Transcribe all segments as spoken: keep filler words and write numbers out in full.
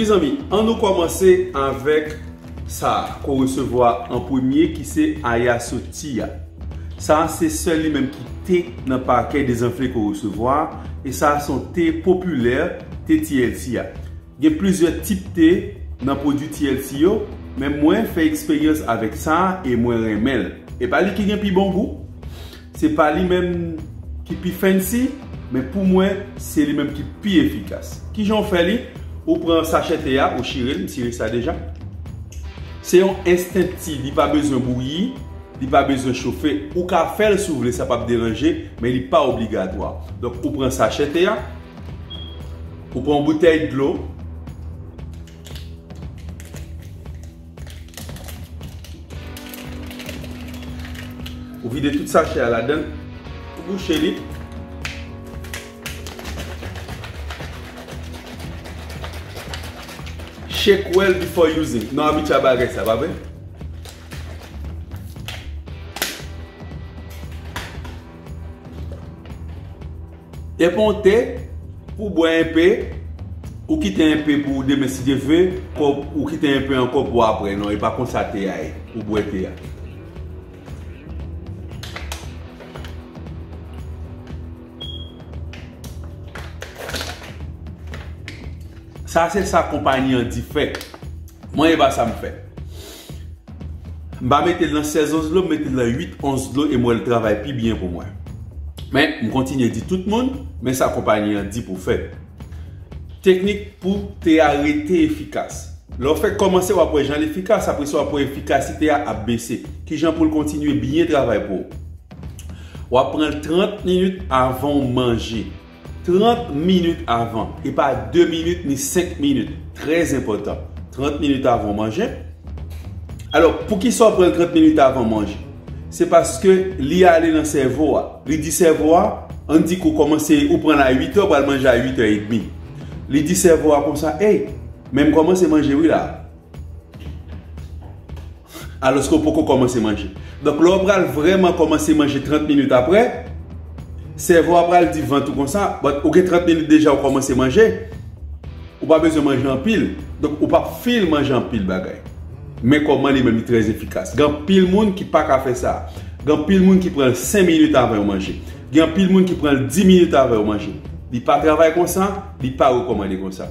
Mezanmi, ann nou kòmanse avèk sa a ke w resevwa an premye, ki se Ayaso Tea a. Sa a se sèl li menm ki te nan pakè dezanfle ke w resevwa a, e sa a se yon te popilè, te T L C a. Gen plizyè tip te nan pwodui T L C yo, men mwen fè eksperyans avèk sa a e mwen renmen l. E pa li ki gen pi bon gou, se pa li menm ki pi fancy, men pou mwen, se li menm ki pi efikas. Kijan w fè li? Ou pran sachè te a, ou chire l, m chire sa deja. Se yon instant tea, li pa bezwen bouyi, li pa bezwen chofe. Ou ka fè l si w vle, sa p ap deranje, men li pa obligatwa. Donk, ou pran sachè te a, ou pran yon boutèy dlo, ou vide tout sachè a ladan l, ou bouche li. Shake well before using. Nou abitye a bagay sa, pa vre? E pa yon te pou bwè enpe, ou kite enpe pou demen si Dye vle, kò, ou kite enpe ankò pou apre. Non, e pa konsa te a ye, pou bwè te a. Sa se sa konpayi an di fè. Mwen, e pa sa m fè. M pa mete l nan sèz onz dlo, m mete l nan uit onz dlo e m wè l travay pi byen pou mwen. Men, m kontinye di tout moun, men sa konpayi an di pou fè. Teknik pou te a rete efikas. Lè w fèk kòmanse, w ap wè jan l efikas, apre sa w ap wè efikasite a ap bese. Kijan pou l kontinye byen travay pou ou? W ap pran l trant minit avan w manje. Trant minit avan, e pa de minit ni senk minit. Trè enpòtan. Trant minit avan w manje. Alò, poukisa w pran l trant minit avan w manje? Se paske li ale nan sèvo a. Li di sèvo a, ann di ke w kòmanse, ou pran l a uit è, w pral manje a uit è edmi. Li di sèvo a konsa, ey, men m kòmanse manje wi la. Alòske w poko kòmanse manje. Donk, lè w pral vrèman kòmanse manje trant minit apre, sèvo a pral di vant ou konsa, but ou gen trant minit deja ou kòmanse manje, ou pa bezwen manje anpil. Donk, ou p ap fil manje anpil bagay. Men kòman li menm li trè efikas. Gen anpil moun ki pa ka fè sa. Gen anpil moun ki pran l senk minit avan yo manje. Gen anpil moun ki pran l dis minit avan yo manje. Li pa travay konsa, li pa rekòmande konsa.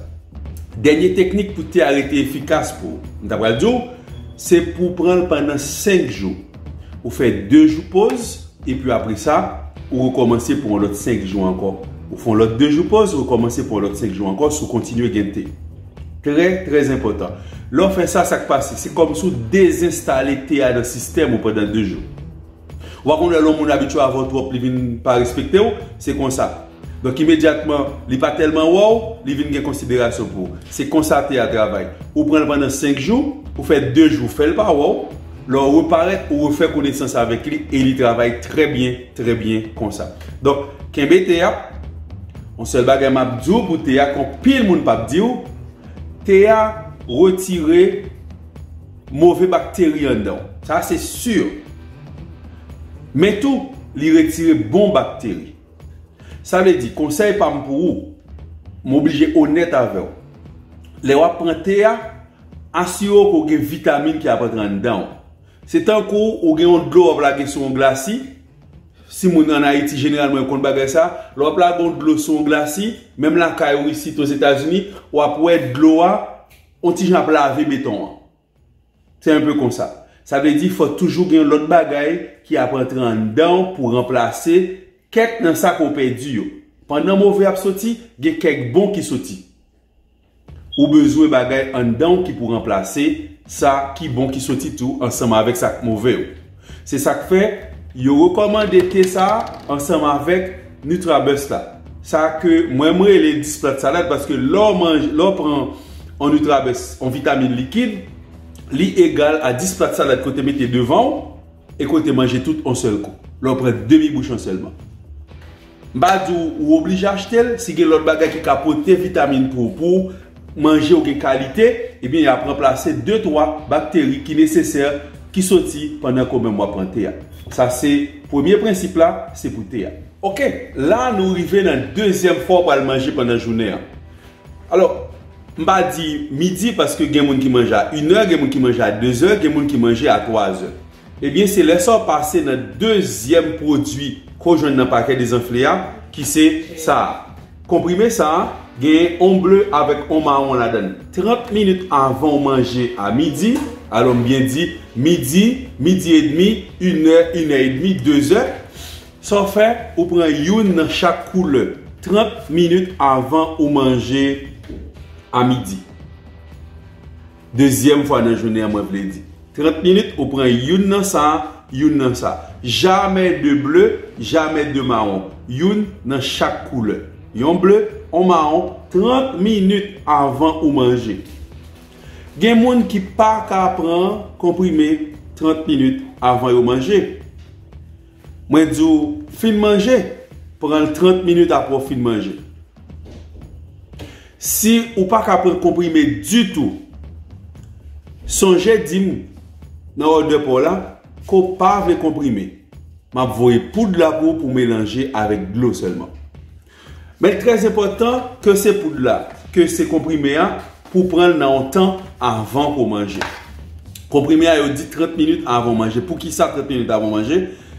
Dènye teknik pou te a rete efikas pou ou, m ta pral di w, se pou w pran l pandan senk jou. Ou fè de jou poz, epi apre sa, ou rekòmanse pou yon lòt senk jou ankò. Ou fè yon lòt de jou poz, ou rekòmanse pou yon lòt senk jou ankò, si w kontinye gen te. Trè, trè enpòtan. Lè w fè sa, sa k pase? Se kòmsi w dezenstale te a nan sistèm ou pandan de jou. Ou pa konn lè yon moun abitye avè w twòp, li vin pa respekte w, se konsa. Donk, imedyatman, li pa tèlman wè w, li vin gen konsiderasyon pou ou. Se konsa te a travay. Ou pran l pandan senk jou, ou fè de jou, fè l pa wè w. Lè w reparèt, ou refè konesans avèk li e li travay trè byen, trè byen konsa. Donk, kenbe te a. Yon sèl bagay m ap di w pou te a, ke anpil moun p ap di w, te a retire move bakteri anndan w. Sa, se si. Men tou, li retire bon bakteri. Sa vle di, konsèy pa m pou ou, m oblije onèt avè w. Lè w ap pran te a, asire w ke w gen vitamin ki ap antre anndan w. Se tankou ou gen yon dlo w ap lage sou yon glasi. Si moun ann Ayiti, jeneralman, yo konn bagay sa. Lè w ap lage yon dlo sou yon glasi, menm lakay ou isit Ozetazini, w ap wè dlo a, yon ti jan ap lave beton an. Se enpe konsa. Sa vle di, fò toujou gen yon lòt bagay ki ap antre anndan w pou ranplase kèk nan sa ke w pèdi yo. Pandan move ap soti, gen kèk bon ki soti. Ou bezwen bagay anndan w ki pou ranplase sa ki bon ki soti tou ansanm avèk sa k move yo. Se sa k fè, yo rekòmande te sa a ansanm avèk Nutrabust la. Sa ke mwen, m rele dis plant salad, paske lè w manje, lè w pran yon Nutrabust, yon vitamin likid, li egal a dis plat salad ke w te mete devan w e ke w te manje tout yon sèl kou. Lè w pran demi bouchon sèlman. M pa di w ou oblije achte l, si gen lòt bagay ki ka pote vitamin pou ou, pou manje ou gen kalite, ebyen, y ap ranplase de twa bakteri ki nesesè, ki soti pandan ke w menm w ap pran te a. Sa se premye prensip la, se pou te a. Oke, la nou rive nan dezyèm fwa w pral manje pandan jounen an. Alò, M pa di midi paske gen moun ki manje a inè, gen moun ki manje a dezè, gen moun ki manje a twazè. Ebyen, se lè sa w pase nan dezyèm pwodui ke w jwenn nan pakè dezanfle a, ki se sa a. Konprime sa a, gen on ble avèk on mawon ladan l. Trant minit avan w manje a midi, alò m byen di, midi, midi edmi, inè, inè edmi, dezè, sa w fè, ou pran youn nan chak koulè, trant minit avan ou manje a midi. Dezyèm fwa nan jounen an, mwen vle di. Trant minit, ou pran youn nan sa, youn nan sa. Jamè de ble, jamè de mawon. Youn nan chak koulè. Yon ble, yon mawon, trant minit avan ou manje. Gen moun ki pa ka pran konprime trant minit avan yo manje. Mwen di w, fin manje, pran l trant minit apre w fin manje. Si ou pa ka pran konprime ditou, sonje di m nan òdè pa w la ke w pa vle konprime. M ap voye poud la pou ou pou w melanje avèk dlo sèlman. Men l trè enpòtan ke se poud la, ke se konprime a, pou w pran l nan yon tan avan ke w manje. Konprime a, yo di trant minit avan w manje. Poukisa trant minit avan w manje?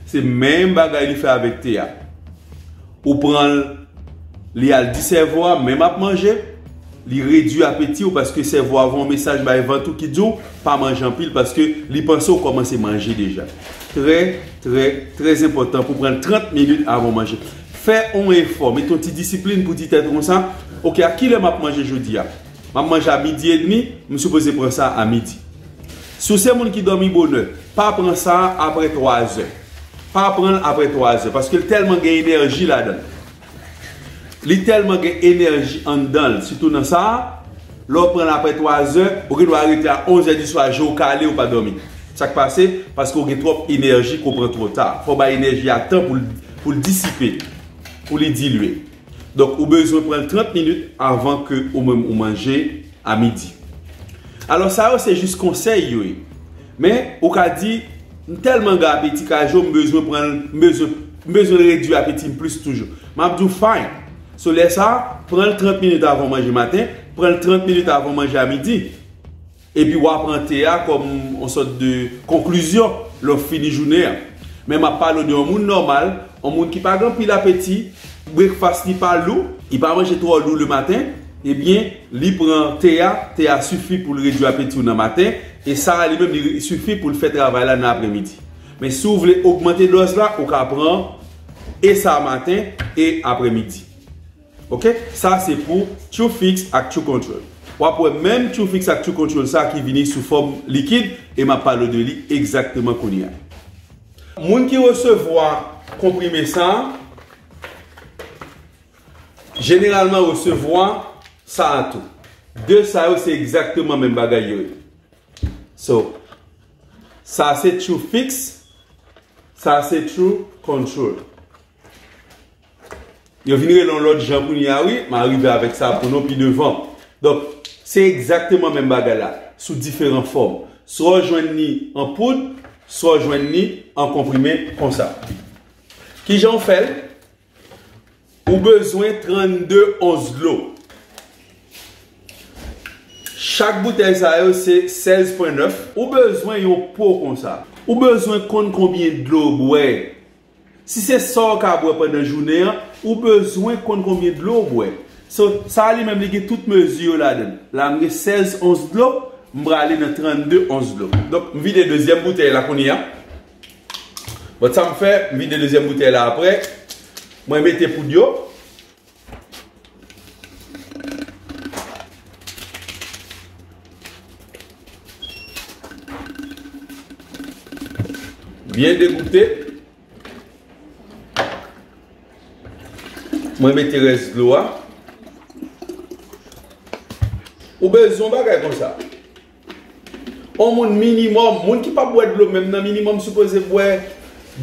Se menm bagay li fè avèk te a. Ou pran l, li al di sèvo a, menm ap manje, li redui apeti w paske sèvo a voye yon mesaj bay vant ou ki di w pa manje anpil paske li panse w kòmanse manje deja. Trè, trè, trè enpòtan pou pran l trant minit avan w manje. Fè yon efò, mete yon ti disiplin pou di tèt ou konsa, oke, a kilè m ap manje jodi a? M ap manje a midi edmi, m sipoze pran sa a midi. Si w se moun ki dòmi bonè, pa pran sa a apre twazè. Pa pran l apre twazè, paske l tèlman gen enèji ladan l. Li tèlman gen enèji anndan l, sitou nan sa a, lè w pran l apre twazè, ou gendwa rete a onzè di swa, je w kale, ou pa dòmi. Sa k pase? Paske w gen twòp enèji ke w pran twò ta. Fò w bay enèji a tan pou l, pou l disipe, pou li dilye. Donk, ou bezwen pran l trant minit avan ke ou menm ou manje a midi. Alò, sa yo se jis konsèy yo ye. Men, ou ka di, m tèlman gen apeti, Kajo, m bezwen pran l, m bezwen, m bezwen redui apeti m plis toujou. M ap di w, fine. So, lè sa a, pran l trant minit avan w manje maten, pran l trant minit avan w manje a midi. Epi w a pran te a kòm yon sòt de konklizyon lè w fini jounen an. Men m ap pale w de yon moun nòmal, yon moun ki pa gen anpil apeti, brekfas li pa lou, li pa manje twò lou lematen, ebyen, li pran te a, te a sifi pou l redui apeti w nan maten, e sa a li menm li sifi pou l fè travay la nan apremidi. Men si w vle ogmante dòz la, ou ka pran e sa maten e apremidi. Oke? Sa se pou True Fix ak True Control. W ap wè menm True Fix ak True Control sa ki vini sou fòm likid, e m ap pale w de li egzakteman kounye a. Moun ki resevwa konprime sa, jeneralman resevwa sa a tou. De sa yo se egzakteman menm bagay yo ye. So, sa se True Fix, sa se True Control. Yo vin rele yon lòt jan kounye a, wi, m a rive avèk sa pou nou pi devan. Donk, se egzakteman menm bagay la, sou diferan fòm. Swa w jwenn li an poud, swa w jwenn li an konprime konsa. Kijan w fè l? Ou bezwen trannde ons dlo. Chak boutèy sa yo se sèz pwen nèf. Ou bezwen yon po konsa. Ou bezwen konn konbyen dlo w bwè. Si se sa w ka bwè pandan jounen an, ou bezwen konn konbyen dlo w bwè. So, sa a li menm li gen tout mezi yo ladan l. La m gen sèz ons dlo, m prale nan trannde ons dlo. Donk, m vide dezyèm boutèy la kounye a. But sa m fè, m vide dezyèm boutèy la apre. Mwen mete poud yo. Byen degoute. Mwen mete rès dlo a. Ou bezwen bagay konsa. On moun minimòm, moun ki pa bwè dlo menm nan minimòm sipoze bwè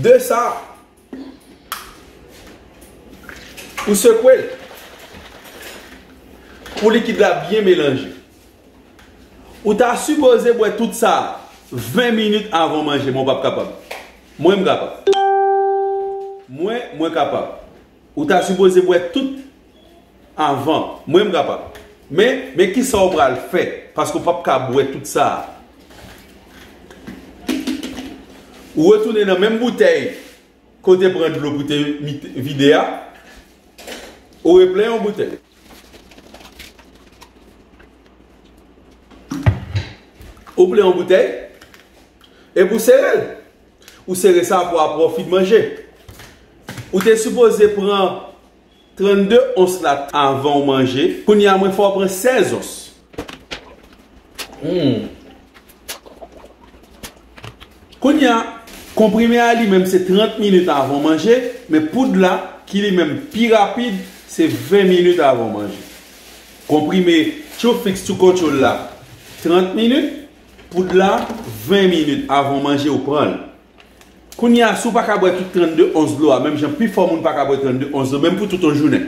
de sa. Ou sekwe l. Pou likid la byen melanje. Ou ta sipoze bwè tout sa ven minit avan w manje, men w p ap kapab. Mwen, m kapab. Mwen, mwen kapab. Ou ta sipoze bwè tout avan. Mwen, m kapab. Men, men kisa w pral fè, paske w p ap ka bwè tout sa a. Ou retounen nan menm boutèy ke w te pran dlo pou te mit- vide a, ou replen yon boutèy. Ou plen yon boutèy, epi w sere l. Ou sere sa pou apre w fin manje. Ou te sipoze pran trannde ons la avan w manje. Kounye a, mwen fè w pran sèz ons. Hmm. Kounye a, konprime a li menm se trant minit avan w manje, men poud la, ki li menm pi rapid, se ven minit avan w manje. Konprime True Fix to Control la, trant minit, poud la, ven minit avan w manje, ou pran l. Kounye a, si w pa ka bwè tout trannde ons dlo a, menm jan pifò moun pa ka bwè trannde ons dlo, menm pou tout yon jounen,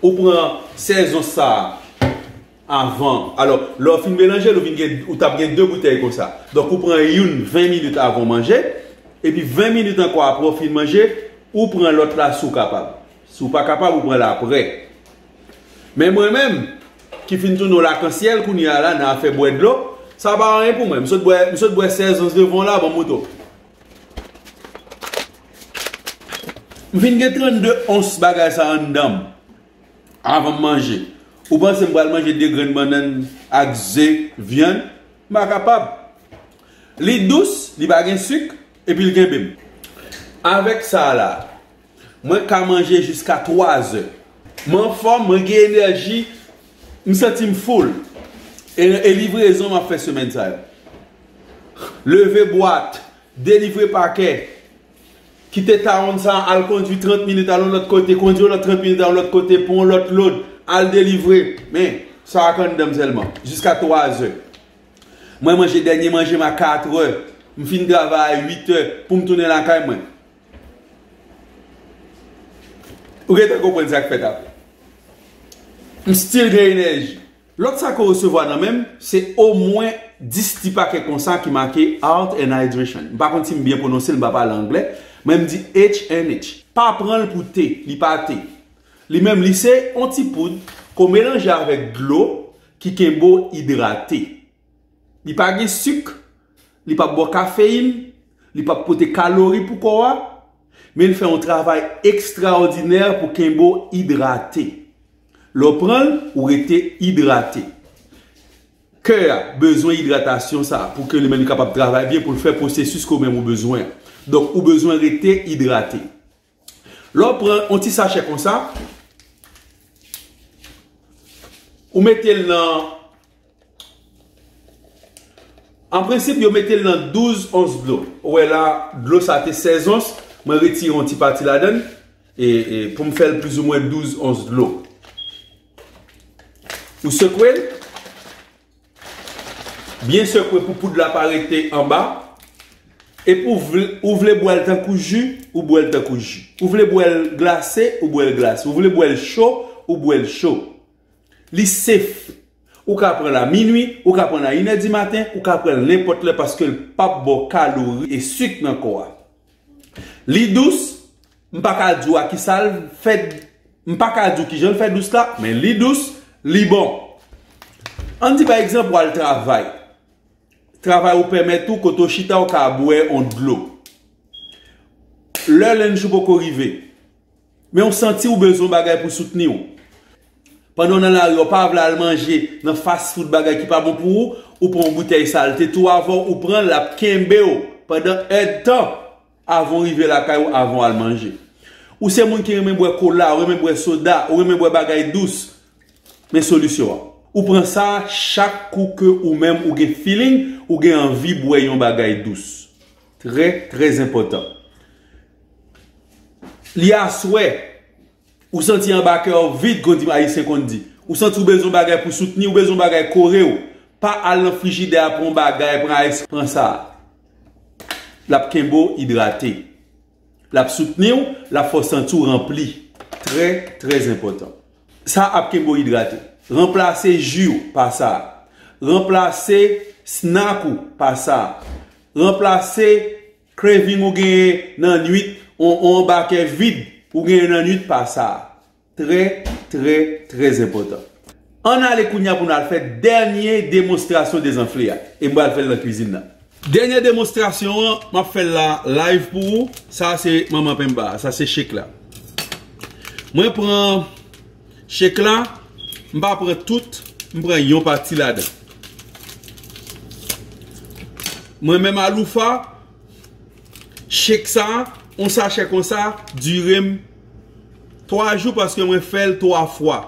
ou pran sèz ons sa a avan. Alò, lè w fin melanje l, ou vin gen, ou t ap gen de boutèy konsa. Donk, ou pran youn ven minit avan w manje, epi ven minit ankò apre w fin manje, ou pran lòt la si w kapab. Si w pa kapab, ou pran l apre. Men mwen menm, ki fin tounen yon lakansyèl kounye a la nan afè bwè dlo, sa pa anyen pou mwen. M sot bwè, m sot bwè sèz ons devan w la, ban m montre w. M fin gen trannde ons bagay sa anndan m avan m manje. Ou panse m pral manje de grenn bannann ak ze, vyann? M pa kapab. Li dous, li pa gen sik, epi l kenbe m. Avèk sa la, mwen ka manje jiska twa zè. Mwen anfòm, mwen gen enèji, m santi m full. E, e livrezon m ap fè semèn sa yo. Leve bwat, delivre pakè. Kite tawonn sa a, al kondui trant minit, al yon lòt kote, kondui yon lòt trant minit, al yon lòt kote, pran yon lòt lod, al delivre. Men, sa ak anndan m sèlman, jiska twa zè. Mwen manje dènye manje m a katrè. M fin travay a uitè pou m tounen lakay mwen. Ou gentan konprann sa k fèt apre. M still gen enèji. Lòt sa ke w resevwa nan men m, se omwen dis ti pakè konsa ki make Heart and Hydration. M pa konn si m byen pwononse l, m pa pale anglè, men m di H and H. Pa pran l pou te, li pa te. Li menm, li se yon ti poud ke w melanje avèk dlo ki kenbe w idrate. Li pa gen sik, li p ap ba w kafeyin, li p ap pote kalori pou kò a, men l fè yon travay ekstraòdinè pou kenbe w idrate. Lè w pran l, ou rete idrate. Kè a bezwen idratasyon sa a pou ke li menm li kapab travay byen pou l fè pwosesis ke w menm ou bezwen an. Donk, ou bezwen rete idrate. Lè w pran yon ti sachè konsa, ou mete l nan, an prensip, yo mete l nan douz ons dlo. Ou wè la, dlo sa te sèz ons, mwen retire yon ti pati ladan l, e, e pou m fè l plizoumwen douz ons dlo. Ou sekwe l, byen sekwe pou poud la pa rete anba. Epi ou vle, ou vle bwè l tankou ji, ou bwè l tankou ji. Ou vle bwè l glase, ou bwè l glase. Ou vle bwè l cho, ou bwè l cho. Li safe. Ou ka pran l a minui, ou ka pran l a inè di maten, ou ka pran l nenpòt lè paske l p ap ba w kalori e sik nan kò a. Li dous, m pa ka di w a ki sa l fè, m pa ka di w ki jan l fè dous la, men li dous, li bon. Ann di pa egzanp, w al travay. Travay ou pèmèt ou, kote w chita, w ka bwè yon dlo. Lè lunch ou poko rive, men w santi w bezwen yon bagay pou soutni w. Pandan w nan lari a, w pa vle al manje nan fast food, bagay ki pa bon pou ou, ou pran yon boutèy sa, l te tou avè w, ou pran l, l ap kenbe w pandan èdtan avan w rive lakay ou, avan w al manje. Ou se moun ki renmen bwè kola, ou renmen bwè soda, ou renmen bwè bagay dous, men solisyon an. Ou pran sa chak kou ke ou menm ou gen feeling, ou gen anvi bwè yon bagay dous. Trè, trè enpòtan. Li aswè, ou santi anba kè w vid, kon di Ayisyen konn di. Ou santi w bezwen bagay pou soutni, ou bezwen bagay kore w. Pa al nan frijidè a, pran bagay, pran ice, pran sa. L ap kenbe w idrate. L ap soutni w, l ap fè w santi w ranpli. Trè, trè enpòtan. Sa ap kenbe w idrate. Ranplase ji w pa sa. Ranplase snack ou pa sa. Ranplase craving ou genyen nan nwit, on, on anba kè vid ou genyen nan nwit pa sa. Trè, trè, trè enpòtan. Ann ale kounye a pou n al fè dènye demonstrasyon dezanfle a. E m pral fè l nan kwizin nan. Dènye demonstrasyon an, m ap fè l la live pou ou. Sa se manman penba a. Sa se shake la. Mwen pran shake la. M pa pran tout. M pran yon pati ladan. Mwen menm aloufa, shake sa, yon sachè konsa, dire m twa jou paske mwen fè l twa fwa.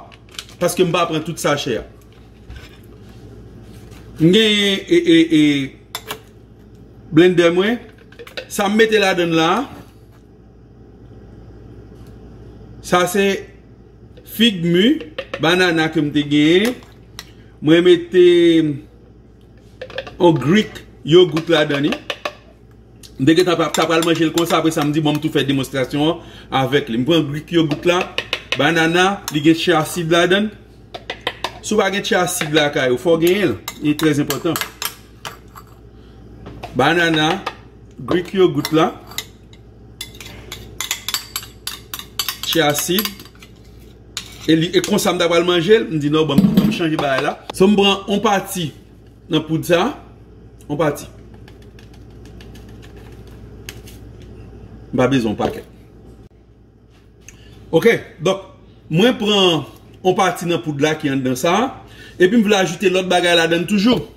Paske m pa pran tout sachè a. M genyen e, e, e, blendè mwen. Sa m mete ladan l la, sa se fig mi, banana ke m te genyen. Mwen mete yon Greek yogourt ladan li. M te gentan pa, ta pral manje l konsa, apre sa m di, bon, m tou fè demonstrasyon an avèk li. M pran Greek yogourt la, banana, li gen chia seed ladan. Si w pa gen chia seed lakay ou, fò w genyen l. Li trè enpòtan. Banana, Greek yogourt la, chia seed. E li, e konsa m ta pral manje l, m di, non, bon, m chanje bagay la. So, m pran yon pati nan poud sa, yon pati. M pa bezwen yon pakèt. Ok, donk, mwen pran yon pati nan poud la ki anndan sa, epi m vle ajoute lòt bagay ladan toujou.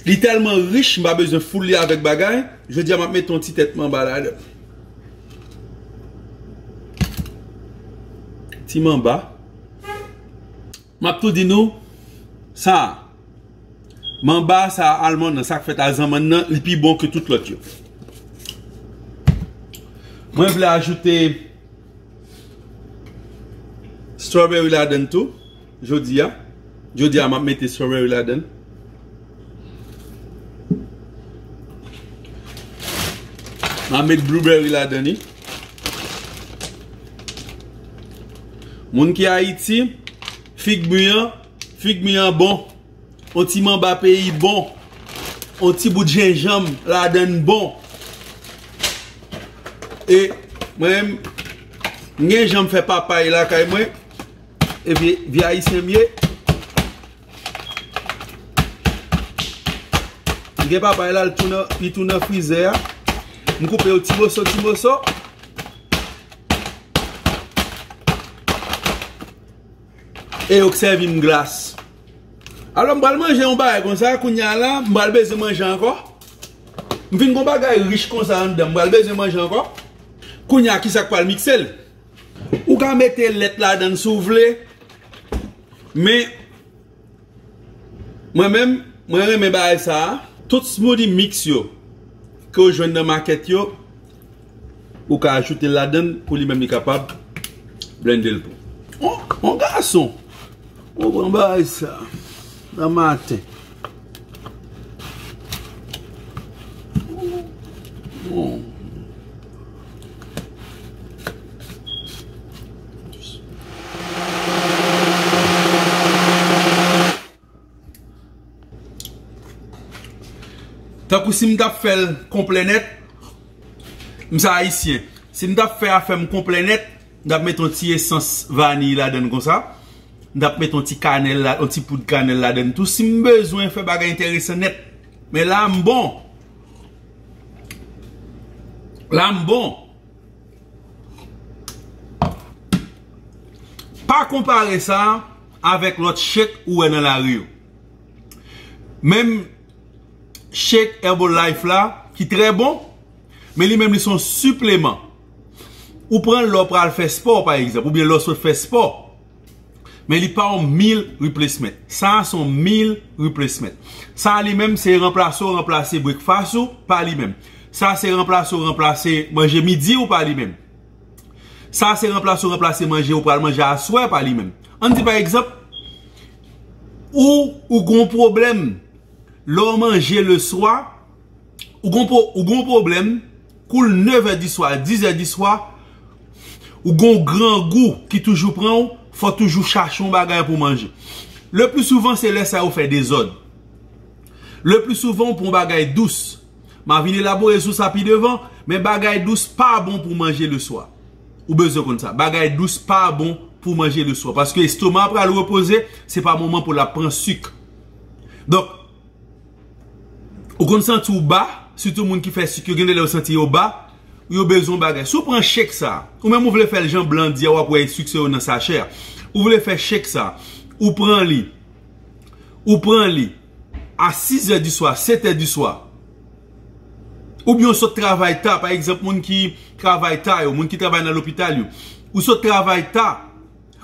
Li tèlman rich, m pa bezwen full li avèk bagay. Jodi a, m ap mete yon ti tèt manba ladan. Ti manba. M ap tou di nou, sa, manba sa almond nan, sa k fèt a zanmann nan, li pi bon ke tout lòt yo. Mwen vle ajoute strawberry ladan tou, jodi a. Jodi a, m ap mete strawberry ladan. M ap met blueberry ladan li. Moun ki Ayiti, fig mi an, fig mi an bon. On ti manba peyi bon. On ti bout jenjanm ladan bon. E mwen menm, m gen jan m fè papay lakay mwen. E vye, vye ayisyen m ye. M gen papay la, li tou nan, li tou nan frizè a. M koupe yo ti moso, ti moso. E yo k sèvi m glas. Alò, m pral manje yon bagay konsa, kounye a la, m pral bezwen manje ankò. M fin gon bagay rich konsa anndan, m pral bezwen manje ankò. Kounye a, kisa k pral mikse l? Ou ka mete lèt ladan si w vle, men mwen menm, mwen renmen bagay sa a. Tout smoothie mix yo ke w jwenn nan makèt yo, ou ka ajoute l ladan l pou li menm li kapab blende l pou. On, on gason, ou pran bagay sa nan maten. Bon. Tankou si m t ap fè l konplè nèt, m se ayisyen. Si m t ap fè afè m konplè nèt, m t ap met yon ti esans vaniy ladan l konsa. M t ap met yon ti kanèl la, yon ti poud kanèl ladan l tou. Si m bezwen fè bagay enteresan nèt. Men la m bon. La m bon. Pa konpare sa avèk lòt shake ou wè nan lari yo. Menm shake Herbalife la, ki trè bon, men li menm li se yon sipleman. Ou pran l lè w pral fè spò, pa egzanp, oubyen lè w sot fè spò. Men li pa yon meal replacement. Sa a se yon meal replacement. Sa a li menm se ranplase w ranplase breakfast ou pa li menm. Sa a se ranplase w ranplase manje midi ou pa li menm. Sa a se ranplase w ranplase manje ou pral manje aswè pa li menm. Ann di pa egzanp, ou, ou gon pwoblèm lè w manje leswa, ou gon pwo-, ou gon pwoblèm, kou l nevè di swa, dizè di swa, ou gon grangou ki toujou pran w, fò w toujou chache yon bagay pou w manje. Le pli souvan, se lè sa yo fè dezòd. Le pli souvan, ou pran yon bagay dous. M a vin elabore sou sa pi devan, men bagay dous pa bon pou w manje leswa. Ou bezwen konn sa. Bagay dous pa bon pou manje leswa. Paske estoma a pral repoze, se pa moman pou l ap pran sik. Donk, ou konn santi w ba, sitou moun ki fè sik yo, gen de lè yo santi yo ba, yo bezwen yon bagay. Si w pran shake sa, ou menm ou vle fè l jan blan di a, w ap wè sik se yo nan sachè a. Ou vle fè shake sa, ou pran li, ou pran li a sizè di swa, setè di swa. Oubyen w sot travay ta, pa egzanp, moun ki travay ta yo, moun ki travay nan lopital yo. Ou sot travay ta,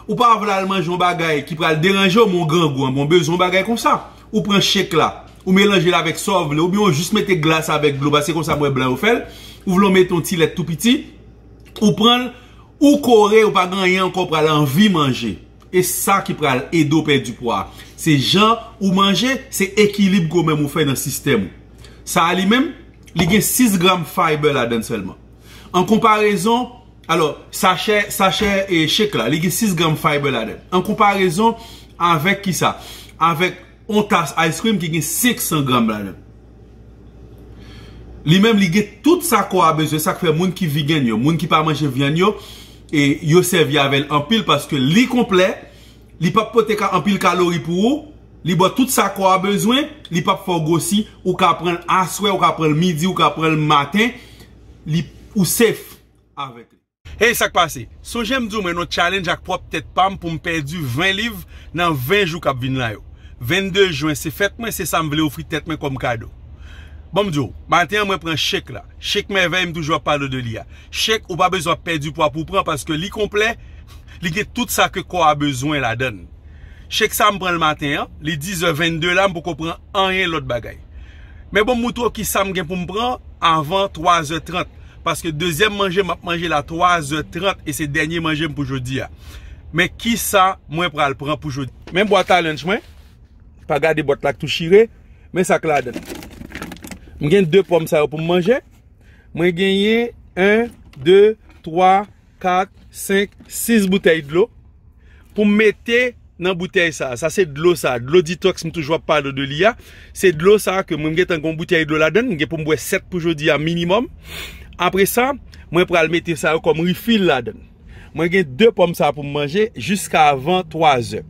ou pa vle al manje yon bagay ki pral deranje w, men w grangou, bon, w bezwen yon bagay konsa. Ou pran shake la, ou melanje l avèk sa w vle, oubyen w jis mete glas avèk dlo, paske konsa m wè blan yo fè l. Ou vle w mete yon ti lèt tou piti, ou pran l, ou kore, ou pa gen anyen ankò, w pral anvi manje. E sa ki pral ede w pèdi pwa. Se jan ou manje, se ekilib ke w menm ou fè nan sistèm ou. Sa a li menm, li gen sis gram fiber ladan l sèlman. An konparezon, alò, sachè, sachè e shake la, li gen sis gram fiber ladan l. An konparezon avèk kisa? Avèk yon tas ice cream ki gen senk san gram ladan l. Li menm, li gen tout sa kò a bezwen, sa k fè moun ki vegan yo, moun ki pa manje vyann yo, e yo sèvi avè l anpil paske li konplè, li p ap pote ka, anpil kalori pou ou, li ba w tout sa kò a bezwen, li p ap fè w gwosi, ou ka pran l aswè, ou ka pran l midi, ou ka pran l maten, li, ou safe avèk li. Hey, sa k pase? Sonje m di w mwen nan challenge ak pwòp tèt pa m pou m pèdi ven liv nan ven jou k ap vin la yo. Vennde jen se fèt mwen, se sa m vle ofri tèt mwen kòm kado. Ban m di w, maten an mwen pran shake la. Shake mèvèy, m toujou ap pale de li a. Shake, ou pa bezwen ap pèdi pwa pou w pran paske li konplè, li gen tout sa ke kò a bezwen ladan l. Shake sa m pran l maten an, li dizè vennde la, m poko pran anyen lòt bagay. Men bon, m moutre w kisa m gen pou m pran avan twazè trant. Paske dezyèm manje m ap manje l a twazè trant e se dènye manje m pou jodi a. Men kisa mwen pral pran pou jodi? Men bwat a lunch mwen. Pa gade bwat la k tou chire. Men sa k ladan l. M gen de pòm sa yo pou m manje. Mwen genyen en, de, twa, kat, senk, sis boutèy dlo pou m mete nan boutèy sa. Sa se dlo sa. Dlo detox, m toujou ap pale de li a. Se dlo sa ke mwen, m gentan gen yon boutèy dlo ladan l. M gen pou m bwè sèt pou jodi a minimòm. Apre sa, mwen pral mete sa yo kòm refill ladan l. Mwen gen de pòm sa pou m manje jiska avan twazè.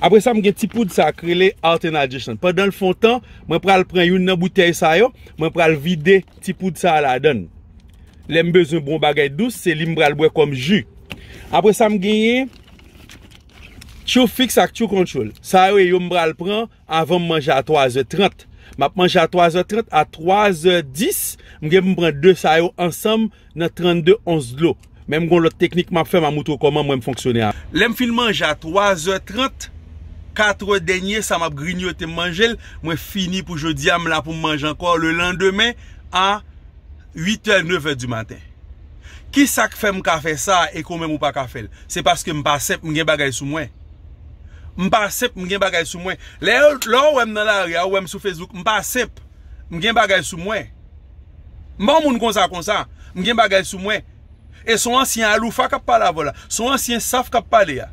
Apre sa, m gen ti poud sa k rele Health and Hydration. Pandan l fè yon tan, mwen pral pran youn nan boutèy sa yo, mwen pral vide ti poud sa a ladan l. Lè m bezwen bon bagay dous, se li m pral bwè kòm ji. Apre sa, m genyen Chew Fix ak Chew Control. Sa yo e yo m pral pran avan m manje a twazè trant. M ap manje a twazè trant, a twazè dis, m gen pou m pran de sa yo ansanm nan trannde ons dlo. Men m gon lòt teknik m ap fè, m a moutre w kòman mwen m fonksyone a. Lè m fin manje a twazè trant, katrè dènye sa m ap grignote m manje l, mwen fini pou jodi a, m la pou m manje ankò lelandemen a uitè, nevè di maten. Kisa k fè m ka fè sa e ke w menm ou pa ka fè l? Se paske m pa senp, m gen bagay sou mwen. M pa senp, m gen bagay sou mwen. Lè yo, lè w wè m nan lari a, ou wè m sou Facebook, m pa senp. M gen bagay sou mwen. M pa yon moun konsa konsa. M gen bagay sou mwen. E se yon ansyen aloufa k ap pale avè w la. Se yon ansyen saf k ap pale a.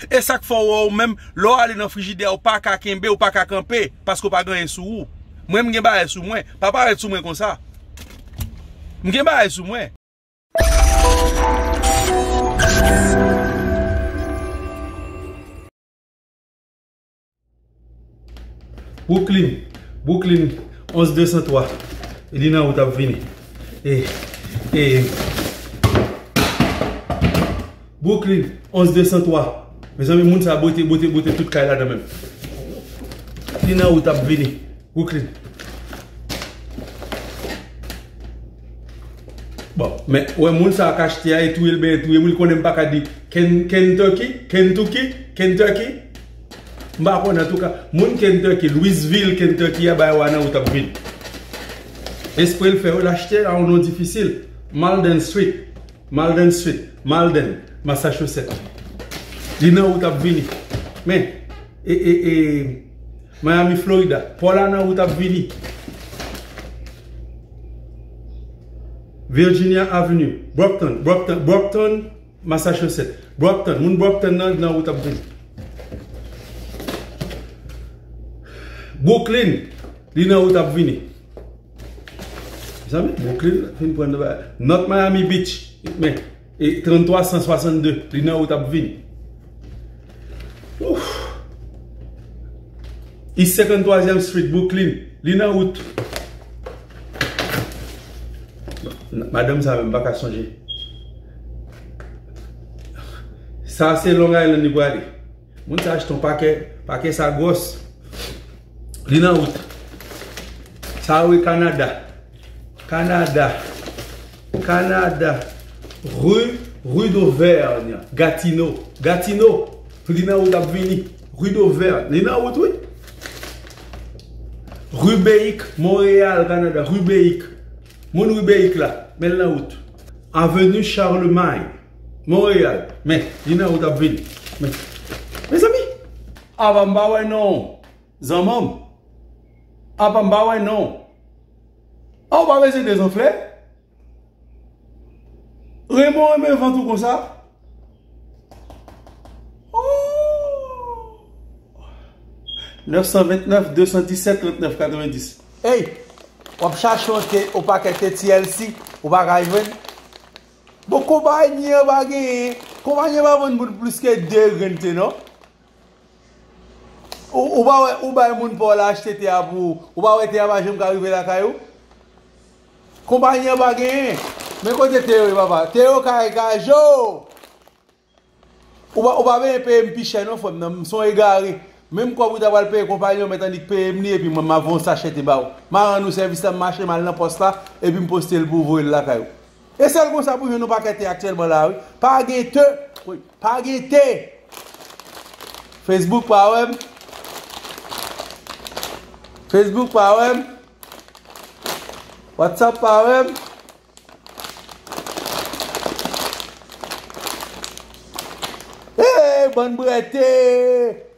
E sa k fè w wè w menm, lè w ale nan frijidè a, ou pa ka kenbe, ou pa ka kanpe, paske w pa gen anyen sou ou. Mwen, m gen bagay sou mwen. Pa parèt sou mwen konsa. M gen bagay sou mwen. Brooklyn, Brooklyn, onz de san twa. Li nan wout ap vini. E, e, Brooklyn, onz de san twa. Mezanmi, moun sa bote, bote, bote tout kay ladan menm. Li nan wout ap vini. Brooklyn. Bon, men, wè moun sa k achte a, e touye l, ben, e touye m, li konnen m pa ka di Ken-, Kentucky, Kentucky, Kentucky. M pa konnen, antouka, moun Kentucky, Louisville, Kentucky a bay wa nan wout ap vin. Espre l fè yo l achte a yon non difisil. Malden Street, Malden Street, Malden, Massachusetts. Li nan wout ap vini. Men, e, e, e, Miami, Florida. Paula nan wout ap vini. Virginia Avenue. Brockton, Brockton, Brockton, Massachusetts. Brockton, moun Brockton nan, nan wout ap vini. Brooklyn, li nan wout ap vini. Mezanmi, Brooklyn fin pran nan ba-, North Miami Beach. Men, E tranntwa san swasanndde, li nan wout ap vini. Ouf. East senkanntwazyèm Street, Brooklyn, li nan wout. Madanm sa menm, m pa ka sonje. Sa se Long Island li prale. Moun sa achte yon pakè, pakè sa gwòs. Li nan wout. Sa yo e Kanada. Kanada. Kanada. Rue, rue d'Auvergne. Gatineau. Gatineau. Li nan wout ap vini. Rue d'Auvergne. Li nan wout, wi. Rue Beyik, Montréal, Kanada. Rue Beyik. Moun Rue Beyik la. Men l nan wout. Avenue Charlemagne. Montréal. Men, li nan wout ap vini. Men. Mezanmi. Apa m pa wè non. Zanmanm. Apa m pa wè non. A, ou pa bezwen dezanfle. Renmen w renmen vant ou konsa. Oh. Nèf san vennèf, de san disèt, trannèf katrevendis. Ey, w ap chache yon te, yon pakèt te T L C, ou pa ka jwenn. Bon, konpayi an pa genyen. Konpayi an pa vann moun plis ke de grenn te, non. Ou, ou pa wè, ou bay moun pa w la achte te a pou ou. Ou pa wè te a pa janm ka rive lakay ou? Konpayi an pa genyen. Men kote te yo ye, papa. Te yo kay kajo. Ou pa, ou pa bezwen peye m pi chè non, frè m nan. M se yon egare. Menm kòb ou ta pral peye konpayi an, mèt annik peye m li, epi mwen, m ap voye yon sachè te ba ou. M a rann ou sèvis la, m mache m al nan pòs la, epi m poste l pou voye l lakay ou. E sèl konsa pou jwenn yon pakèt te aktyèlman la, wi. Pa gen te, wi, pa gen te. Facebook pa wè m. Facebook pa wè m. WhatsApp pa wè m. Hey, bann brète,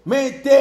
mete.